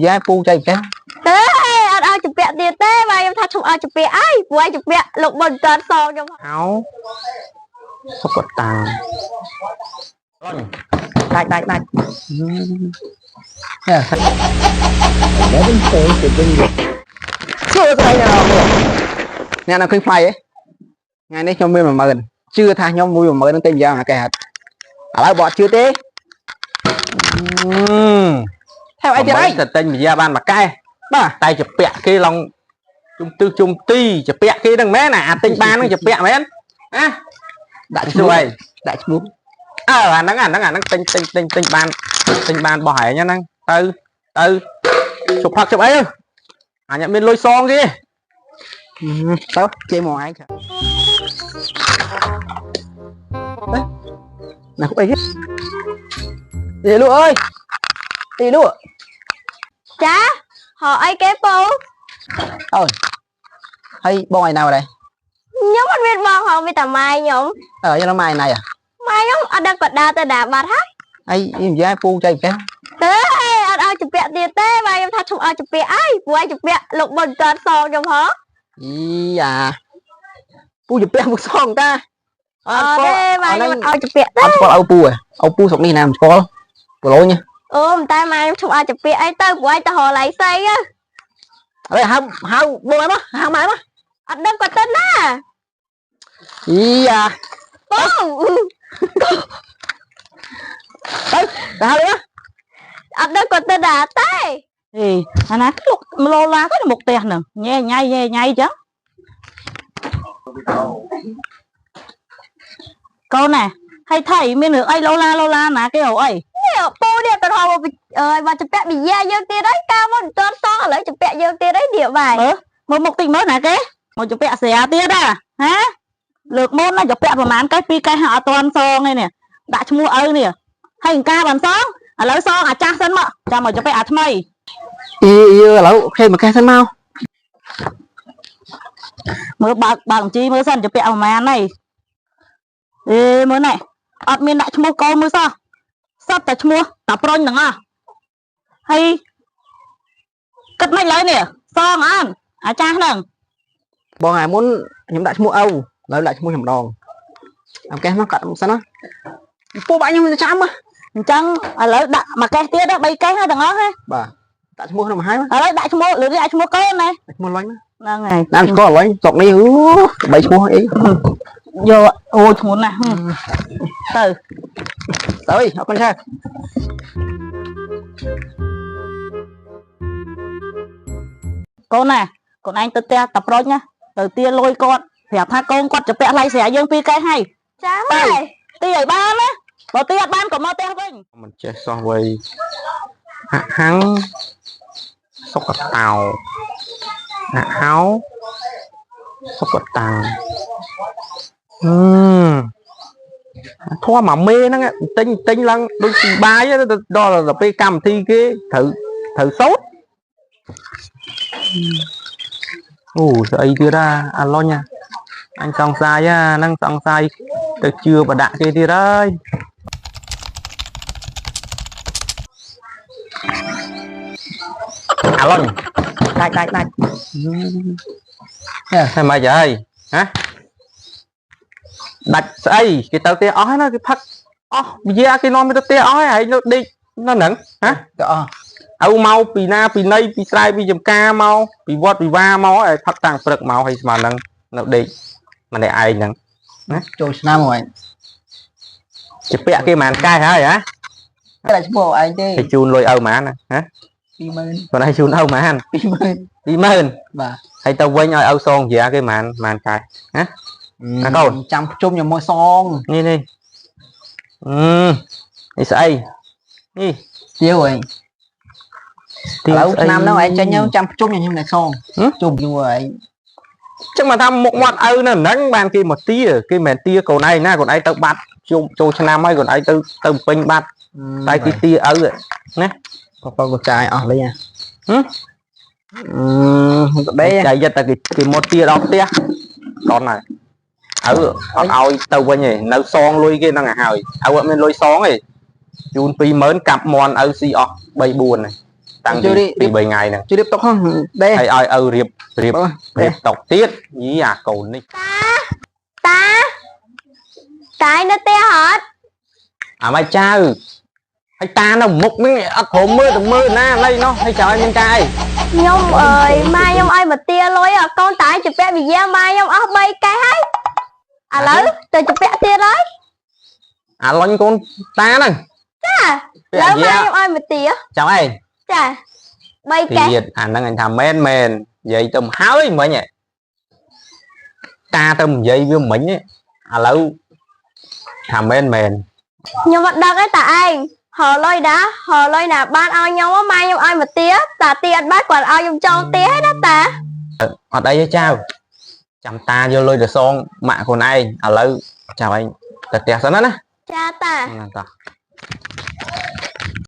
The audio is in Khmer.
យ៉ាពូចៃកែ ទេអត់ឲ្យជពាក់ទៀតទេបាទខ្ញុំថាឈប់ឲ្យជពាក់អីព្រោះឲ្យជពាក់លោកបុនតាន់សងខ្ញុំ ហៅសុកតាំង ដាច់ដាច់ដាច់សួស្តីអ្នកនរអ្នកនៅឃើញផ្លៃទេថ្ងៃនេះខ្ញុំមាន10000ជឿថាខ្ញុំមួយ10000នឹងទេយ៉ាងណាកែហត់ឥឡូវបើអត់ជឿទេថែមអីទៀតអី ទៅទិញម្យាបានមួយកែ បាទ តែជពាក់គេឡងជុំទិសជុំទីជពាក់គេហ្នឹងមែនណាអាទិញបានហ្នឹងជពាក់មែនណា ដាក់ឈ្មោះ ជួយ ដាក់ឈ្មោះ អើអាហ្នឹងអាហ្នឹងអាហ្នឹងទិញទិញទិញទិញបានទិញបានបោះហែងហ្នឹងទៅទៅជប់ផឹកជប់អីអញអត់មានលុយសងគេ ទៅជេរមកឯងណាអីគេលក់អើយទីលក់ ចាហៅអីគេពូ អូយហើយបងឯណាដែរ ខ្ញុំអត់មានបងហៅវាតែម៉ែខ្ញុំ អើយ៉ាងម៉ែណៃ ម៉ែខ្ញុំអត់ដឹងគាត់ដើរទៅណាបាត់ហើយ ហើយយ៉ាពូចៃកែ ទេអត់ឲ្យជពាក់ទៀតទេបាទខ្ញុំថាឈប់ឲ្យជពាក់អីព្រោះឲ្យជពាក់លោកបុនតាន់សងខ្ញុំហ៎ អីយ៉ាពូជពាក់មកសងតា អត់ទេបាទខ្ញុំអត់ឲ្យជពាក់ទេ អត់ស្គាល់ឪពូឯឪពូស្រុកនេះណាមិនស្គាល់ប្រឡូញ អូតែម៉ែខ្ញុំឈប់ឲ្យជពាក់អីទៅព្រោះឲ្យទៅរកឡៃសី ឥឡូវហៅហៅបងឯងមកហៅម៉ែមក អត់ដឹងគាត់ទៅណា អីយ៉ា ពូ ទៅទៅហៅមក អត់ដឹងគាត់ទៅណាទេ អេអាណាលុកឡូឡាទៅមុខផ្ទះហ្នឹងញ៉ែញ៉ៃញ៉ែញ៉ៃចឹងកូនណាហើយថៃមានរឿងអីឡូឡាឡូឡាណាគេរកអី នេះពូនេះទៅហៅមកអើយមកជពាក់បិយាយើងទៀតហើយកាលមកមិនទាន់សងឥឡូវជពាក់យើងទៀតហើយនេះបាយ មើលមើលមុខតិចមើលណាគេមកជពាក់ស្រាទៀតហ่ะហ៎លើកមុនណាជពាក់ប្រហែលកេះពីរកេះហើយអត់ទាន់សងឯនេះដាក់ឈ្មោះឪនេះហើយអង្ការបានសងឥឡូវសងអាចាស់សិនមកចាំមកជពាក់អាថ្មី អីឥឡូវអូខេមកកេះសិនមក មើលបើកបើកបញ្ជីមើលសិនជពាក់ប្រហែលហើយអេមើលណែអត់មានដាក់ឈ្មោះកូនមួយសោះសត្វតែឈ្មោះតាប្រុញទាំងអស់ហើយគិតមិនឡើយនេះសងអត់អាចាស់ហ្នឹង បងឯមុនខ្ញុំដាក់ឈ្មោះឪឥឡូវដាក់ឈ្មោះខ្ញុំម្ដងអមកេះមកកាត់សិនណាពូបាក់ខ្ញុំចាំ អញ្ចឹងឥឡូវដាក់មួយកេះទៀតបីកេះហើយទាំងអស់ហ៎ បាទដាក់ឈ្មោះខ្ញុំឲ្យ ឥឡូវដាក់ឈ្មោះឬដាក់ឈ្មោះកូនណា ឈ្មោះលុញ ហ្នឹងហើយ តាមស្គាល់លុញស្រុកនេះអូបីឈ្មោះអី យកអូឈ្មោះណាស់ទៅ ទៅអរគុណច្រើន កូនណាកូនឯងទៅផ្ទះតាប្រុញណាទៅទាលុយគាត់ប្រាប់ថាកូនគាត់จะពាក់ឡៃស្រាយើងពីរកេះហើយ ចាម៉ែ ទាឲ្យបានណាបើទាអត់បានក៏មកផ្ទះវិញ មិនចេះសោះវៃអហੰសុកតោអហោសុកតាំងធัวមកមេហ្នឹងទិញទិញឡើងដូចពីបាយទៅដល់ទៅពេលកម្មវិធីគេត្រូវត្រូវសោតអូស្អីទៀតអាឡុញអញសង្ស័យអាហ្នឹងសង្ស័យទៅជឿបដាក់គេទៀតហើយអាឡុញ ដាច់ដាច់ដាច់ តែមិនហើយហ៎ដាច់ស្អីគេទៅផ្ទះអស់ហើយណាគេផឹកអស់វិយាគេនាំទៅផ្ទះអស់ហើយហើយនៅដេកនៅហ្នឹងហ៎ ទៅអស់ ឪមកពីណាពីណីពីស្រែពីចំការមកពីវត្តពីវាមកហើយផឹកតាំងព្រឹកមកហើយស្មើនឹងនៅដេកម្នាក់ឯងហ្នឹង ចូលឆ្នាំហើយ ជាពាក់គេប៉ុន្មានកែហើយហ៎ ដាក់ឈ្មោះឯងទេ គេជូនលុយឪប៉ុន្មានហ៎ 20000 គាត់ឲ្យជូនឪប៉ុន្មាន 20000 20000 បាទ ហើយទៅវិញឲ្យឪសងជាគេប៉ុន្មានប៉ុន្មានកែណាកូន ចាំជុំខ្ញុំមកសង នេះនេះអឺនេះស្អីនេះ ទៀវឯងឥឡូវឆ្នាំហ្នឹងឯងចេញចាំជុំខ្ញុំនៅសងជុំយូរឯង ចឹងមកថាមុខមាត់ឪនៅហ្នឹងបានគេមកទាគេមិនមែនទាកូនឯងណាកូនឯងទៅបាត់ជុំចូលឆ្នាំហើយកូនឯងទៅទៅពេញបាត់តែគេទាឪណា កកកចាយអស់លីហ៎អឺដេ ចៃយិតតែគេគេមកទាដល់ផ្ទះតន់ហើយឪអត់ឲ្យទៅវិញទេនៅសងលុយគេហ្នឹងឲ្យហើយឪអត់មានលុយសងទេជូន20000កាប់មន់ឪស៊ីអស់3 4ហើយ តាំងពីពី3ថ្ងៃហ្នឹង ជួយរៀបតុកហ្នឹងដេ ហើយឲ្យឪរៀបរៀប បង រៀបតុកទៀតយីអាកូននេះ តាតាឯងនៅផ្ទះអត់ អាម៉េចចៅហើយតានៅមុខហ្នឹងអត់ព្រមមើលទៅមើលណាណីណោះហើយចៅឲ្យមានការអី ខ្ញុំអើយម៉ែខ្ញុំឲ្យមកទាលុយអកូនតាឯងជពាក់វិយាម៉ែខ្ញុំអស់3កេះហើយឥឡូវទៅជពាក់ទៀតហើយ អាលុញកូនតាហ្នឹង ចា ពាក់យ៉ា ឥឡូវម៉ែខ្ញុំឲ្យមកទា ចៅឯង ចា3កេះ ទៀតអាហ្នឹងអញថាមែនមែននិយាយទៅហើយមិញហ៎តាទៅនិយាយវាមិញហ៎ឥឡូវថាមែនមែន ខ្ញុំអត់ដឹងទេតាឯងហៅលុយណាហៅលុយណាបានឲ្យខ្ញុំម៉ែខ្ញុំឲ្យមកទាតាទាអត់បានគាត់ឲ្យខ្ញុំចងទាហើយណាតា អត់អីទេចៅចាំតាយកលុយទៅសងម៉ាក់ខ្លួនឯងឥឡូវចៅឯងទៅផ្ទះសិនណាណា ចាតា ណាតោះ